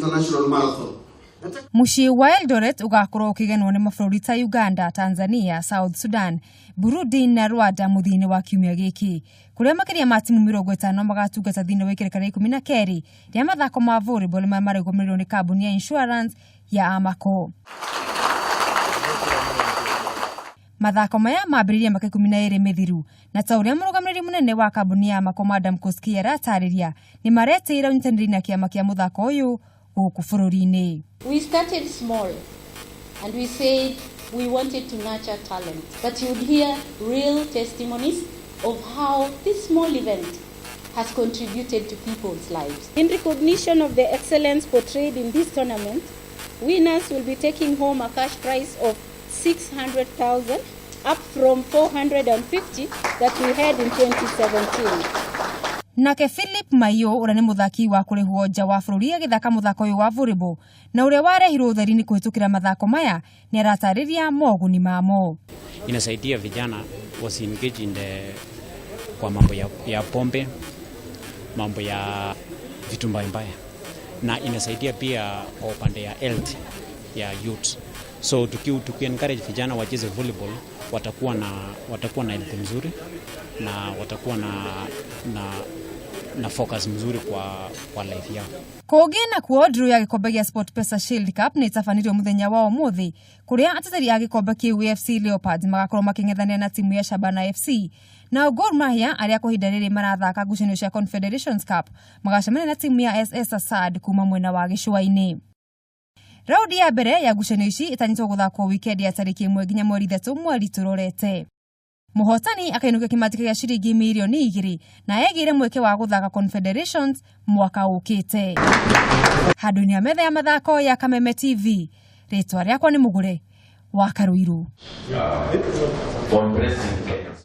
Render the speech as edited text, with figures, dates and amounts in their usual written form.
International Marathon. Mũciĩ wa Eldoret ũgakorwo ũkĩgenwo nĩ mabũrũri ta Uganda, Tanzania, South Sudan, Burundi na Rwanda mũthia-inĩ wa kiumia gĩkĩ, kũrĩa makĩria ma timu 50 magatungata thĩinĩ wa ikereka rĩa 12 rĩa mathako ma volleyball marĩa marũgamĩrĩirwo nĩ kambuni ya insurance ya Amaco. Mathako maya mambĩrĩirie mĩaka 12 mĩthiru na ta ũrĩa mũrũgamĩrĩri mũnene wa kambuni ya Amaco Madam Koskei aratarĩria, nĩ maretĩĩra ũnyitanĩri na kĩama kĩa mũthako ũyũ gũkũ bũrũri-inĩ. We started small and we said we wanted to nurture talent, but you would hear real testimonies of how this small event has contributed to people's lives. In recognition of the excellence portrayed in this tournament, winners will be taking home a cash prize of 600,000, up from 450 that we had in 2017. Nake Philip Maiyo, ũrĩa nĩ mũthaki wa kũrĩhwo nja wa bũrũri agĩthaka mũthako ũyũ wa volleyball na ũrĩa warehirwo ũtheri-inĩ kũhĩtũkĩra mathako maya, nĩ aratarĩria moguni mamo. Inasaidia vijana wasi engage in the, kwa mambo ya pombe, mambo ya vitu mbaya mbaya, na inasaidia pia kwa upande ya health ya youth. So tuki encourage vijana wacheze volleyball, watakuwa na health mzuri na watakuwa na focus mzuri kwa life yao. Kũngĩ nakuo, draw ya gĩkombe gĩa SportPesa Shield Cup nĩ ĩtabanirio mũthenya wa ũmũthĩ, kũrĩa ateteri a gĩkombe kĩu AFC Leopards magakorwo makĩng'ethanĩra na timu ya Shabana FC. Nao Gor Mahia, arĩa kwa ihinda rĩrĩ marathaka ngucanio cia Confederations Cup, magacemania na timu ya SS Assad kuma mwena wa gĩcũa-inĩ. Raundi ya mbere ya ngucanio ici ĩtanyĩtwo gũthakwo wikendi ya tarĩki 1 nginya mweri 3 mweri tũrorete. Mũhotani akainũkia kĩmatĩka gĩa ciringi mirioni 2 na egĩire mweke wa gũthaka Confederations mwaka ũkĩte. Handũ-inĩ ha metha ya mathako ya Kameme TV, rĩtwa rĩakwa nĩ Mũgũre wa Karũirũ. Compressing.